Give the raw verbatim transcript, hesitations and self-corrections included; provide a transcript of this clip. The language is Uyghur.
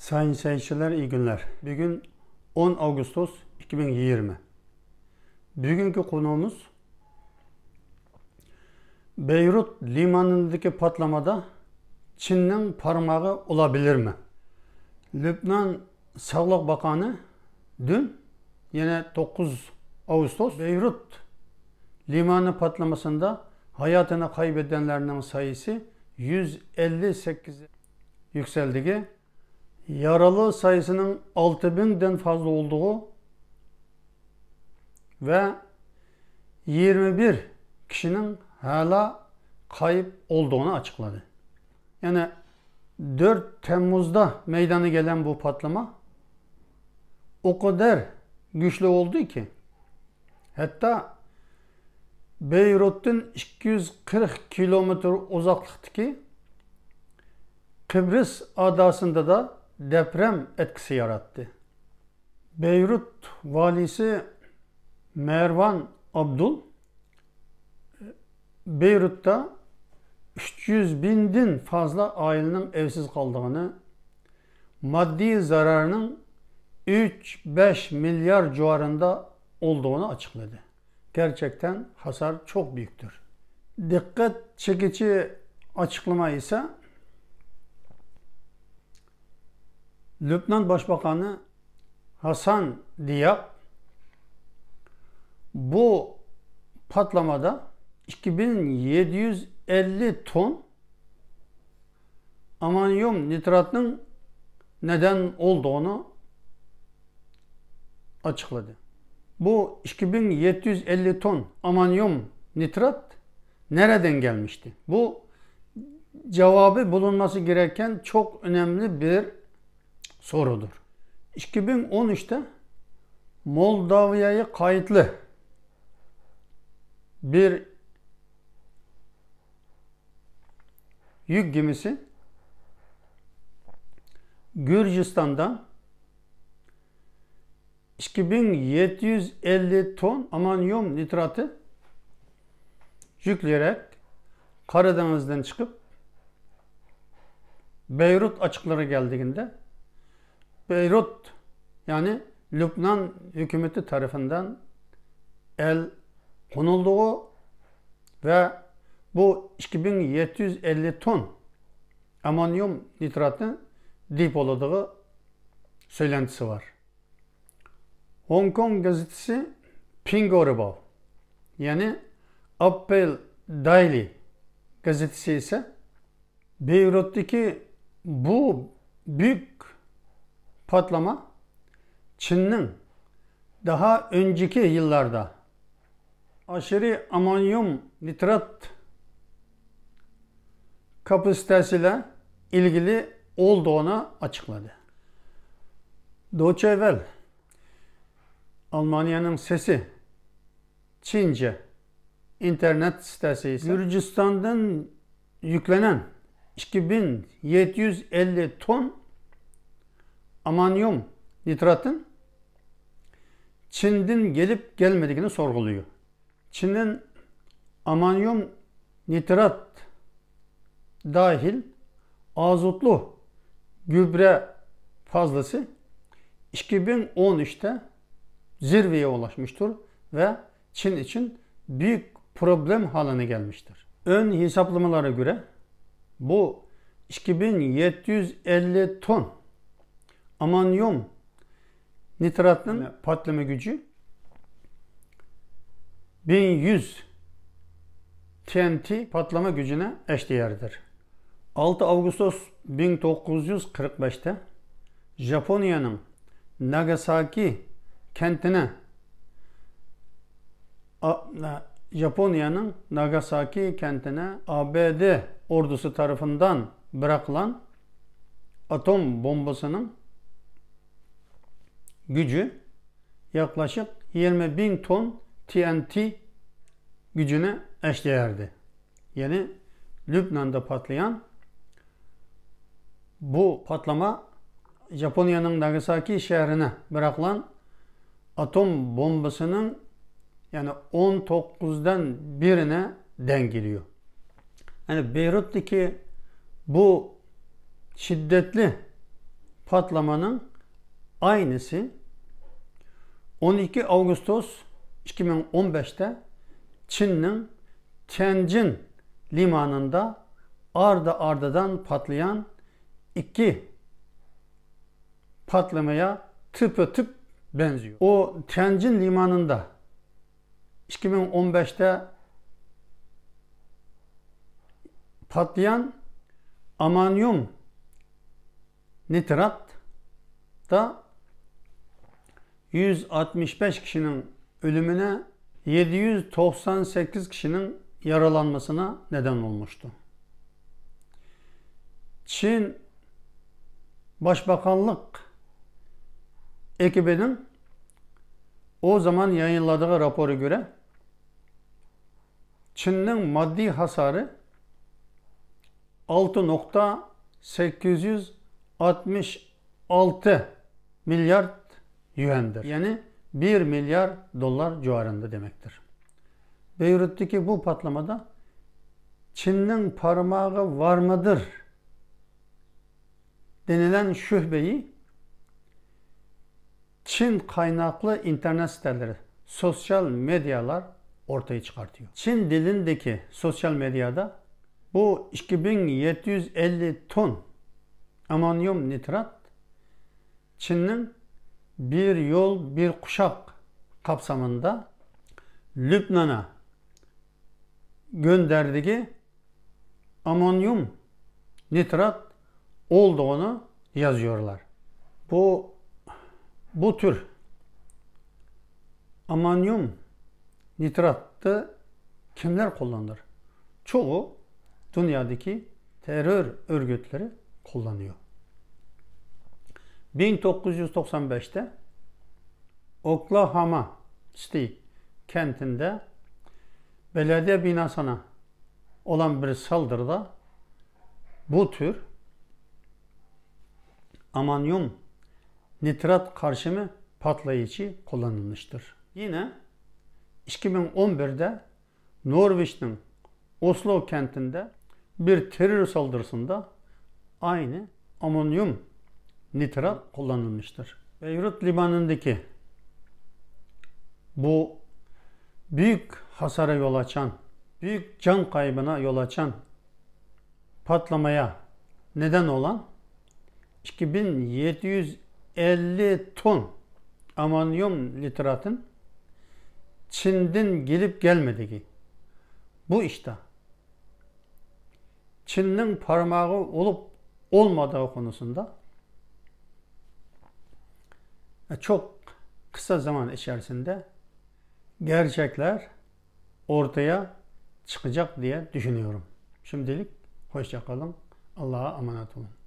سايىن سەيىتچىلەر، ئىي كۈنلەر. بۈگۈن ئون ئاۋگۇستۇس ئىككى مىڭ يىگىرمە. بۈگۈنكى قونۇمىز بەيرۇت لىمانىدىكى پاتلىمادا چىننىڭ پارماقى ئۇلابىلىرمۇ؟ لۈبنان ساغلىق باقانى دۈن، يەنى توققۇز ئاۋگۇستۇس، بەيرۇت لىمانى پاتلىمىسىدا ھاياتىنى قايبەتكەنلەرنىڭ سايىسى يۈز ئەللىك سەككىز يۈكسەلدىكى، يارىلى سايىسىنىڭ ئالتە مىڭدىن فازلا ئولدۇغۇ ۋە يىگىرمە بىر كىشىنىڭ ھالا قايىپ ئولدۇغىنى ئاچىقلىدى. يەنى تۆت تەممۇزدا مەيدانغا كەلگەن بۇ پاتلىما ئۇ قەدەر كۈچلۈك بولدىكى، ھەتتا بەيرۇتتىن ئىككى يۈز قىرىق كىلومېتىر ئۇزاقلىقتىكى قىبرىس ئاداسىندىلا دەپرەم ئەتكىسى ياراتتى. بەيرۇت ۋالىسى مەرۋان ئابدۇل بەيرۇتتا ئۈچ يۈز مىڭدىن فازلا ئائىلىنىڭ ئەۋسىز قالدىغىنى، ماددىي زارارنىڭ ئۈچ بەش مىليار جۇۋانىدا ئولدۇغىنى ئاچىقلىدى. گەرچەكتەن خاسار چوق بۈيۈكتۇر. دىققەت چېكىچى ئاچىقلىما ئىسە لۈبنان باشباقانى ھاسان دىياب بۇ پاتلىمادا ئىككى مىڭ يەتتە يۈز ئەللىك تون ئاممونىيۇم نىتراتنىڭ نەدەن ئولدۇغىنى ئاچىقلىدى. بۇ ئىككى مىڭ يەتتە يۈز ئەللىك تون ئاممونىيۇم نىترات نەرەدىن كەلمىشتى؟ بۇ جاۋابى بولۇنماسا كېرەككەن چوق ئۆنەملىك بىر سورۇدۇر. ئىككى مىڭ ئون ئۈچتە مولداۋىيەگە قايىتلىق بىر يۈك گېمىسى گۈرجىستاندا ئىككى مىڭ يەتتە يۈز ئەللىك تون ئاممونىيۇم نىتراتى يۈكلىيەرەك قارا دېڭىزدىن چىقىپ، بەيرۇت ئاچىقلىرىغا كەلدىكىندە، بەيرۇت، يەنى لۈبنان ھۆكۈمىتى تەرىپىندىن ئەل قونۇلدىغۇ ۋە بۇ ئىككى مىڭ يەتتە يۈز ئەللىك تون ئاممونىيۇم نىتراتنى دېپولىدىغۇ سۆيلەنتىسى بار. ھوڭكوڭ گېزىتىسى پىڭگورىباۋ، يەنى ئاپپېل دايلى گېزىتىسى ئىسە بېيرۇتتىكى بۇ بۈيۈك پاتلىما چىننىڭ داھا ئۆنجىكى يىللاردا ئاشىرى ئاممونىيۇم نىترات كاپاسىتېسى بىلەن ئىلگىلى ئولدۇغىنى ئاچىقلىدى. دوچېۋېل، ئالمانىيەنىڭ سېسى، چىنجە ئىنتېرنېت سىتەسى ئىسە گۈرجىستاندىن يۈكلەنگەن ئىككى مىڭ يەتتە يۈز ئەللىك تون ئاممونىيۇم نىتراتتىن چىندىن كېلىپ كەلمىدىكىنى سورغۇلىيۇ. چىندىن ئاممونىيۇم نىترات داھىل ئازوتلۇ گۈبرە فازلىسى ئىككى مىڭ ئون ئۈچتە زىرۋىيە ئۇلاشمىشتۇر ۋە چىن ئۈچۈن بۈيۈك پروبلېم ھالىنى كەلمىشتۇر. ئۆن ھېسابلىمىلارغا كۆرە، بۇ ئىككى مىڭ يەتتە يۈز ئەللىك تون ئاممونىيۇم نىتراتنىڭ پاتلىما كۈچى مىڭ يۈز تى ئېن تى پاتلىما كۈچىنى ئەشلىيەردۇر. ئالتە ئاۋغۇستۇس مىڭ توققۇز يۈز قىرىق بەشتە ژاپونىيەنىڭ ناگاساكى كەنتىنى، ئا-، ژاپونىيەنىڭ ناگاساكى كەنتىنى ئا ب د ئوردۇسى تەرىپىندىن بىراقلان ئاتوم بومبىسىنىڭ كۈچى ياقلاشىق يىگىرمە مىڭ تون تى ئېن تى كۈچىنى ئەشلىيەردى. يەنى لۈبناندا پاتلىغان بۇ پاتلىما ژاپونىيەنىڭ ناگاساكى شەھىرىنى بىراقلان ئاتوم بومبىسىنىڭ، يەنى ئون توققۇزدىن بىرىنى دەڭگىلىيۇ. يەنى بېيرۇتتىكى بۇ شىددەتلىك پاتلىمىنىڭ ئاينىسى ئون ئىككى ئاۋغۇستۇس ئىككى مىڭ ئون بەشتە چىننىڭ تيەنجىن لىمانىندا ئاردا-ئاردىدان پاتلىغان ئىككى پاتلىمىغا تۈپە-تۈپ بەنزىيور. ئۇ تيەنجىن لىمانىندا ئىككى مىڭ ئون بەشتە پاتلىغان ئاممونىيۇم نىتراتتا يۈز ئاتمىش بەش كىشىنىڭ ئۆلۈمىنى، يەتتە يۈز توقسان سەككىز كىشىنىڭ يارىلانمىسىنا نەدەن بولمۇشتۇ. چىن باشباقانلىق ئېكىپىنىڭ ئۇ زامان يايىنلىدىغان راپورىغا كۆرە، چىننىڭ ماددىي خاسارى ئالتە نۇقتا سەككىز يۈز ئاتمىش ئالتە مىليارد يۈەندىر. يەنى بىر مىليارد دوللار جۇۋارىندا دېمەكتىر. بېيرۇتتىكى بۇ پاتلىمىدا چىننىڭ پارماغى بارمىدۇر دېنىلەن شۈبھىنى چىن قايناقلىق ئىنتېرنېت سىتەلىرى، سوتسىيال مېدىيالار ئورتىغا چىقارتىدۇ. چىن دېلىندىكى سوتسىيال مېدىيادا بۇ ئىككى مىڭ يەتتە يۈز ئەللىك تون ئاممونىيۇم نىترات چىننىڭ بىر يول، بىر قۇشاق قاپسىمىدا لۈبنانغا گۆندەردىكى ئاممونىيۇم نىترات ئولدۇغىنى يازىيورلار. بۇ، بۇ تۈر ئاممونىيۇم نىتراتنى كىملەر قوللانىدۇ؟ چوقۇم دۇنيادىكى تېررور ئۆرگۈتلىرى قوللانىدۇ. مىڭ توققۇز يۈز توقسان بەشتە ئوكلاھوما سىتى كەنتىندە بەلەدىيە بىناسىغا بولغان بىر سالدۇرۇدا بۇ تۈر ئاممونىيۇم نىترات قارىشىمى پاتلايىچى قوللانىلمىشتۇر. يەنە ئىككى مىڭ ئون بىردە نورۋېگنىڭ ئوسلو كەنتىندە بىر تېررور سالدۇرۇسىدا ئاينى ئاممونىيۇم نىترات قوللانىلمىشتۇر. بەيرۇت لىمانىدىكى بۇ بۈيۈك خاسارغا يول ئاچقان، بۈيۈك جان قەيئىگە يول ئاچقان پاتلىمىغا نەدەن بولغان ئىككى مىڭ يەتتە يۈز ئەللىك تون ئاممونىيۇم نىتراتنىڭ چىندىن كېلىپ كەلمىدىكى بۇ ئىشتا چىننىڭ پارماغى بولۇپ بولمىدىغى قونۇسىدا چوق قىسقا زامان ئىچەرىسىندە گەرچەكلەر ئورتىغا چىقىجاق دېيە دۈشىنىيورۇم. شۇندىلىك، خوشچاقىلىڭ، ئاللاغا ئامانەت بولۇڭ.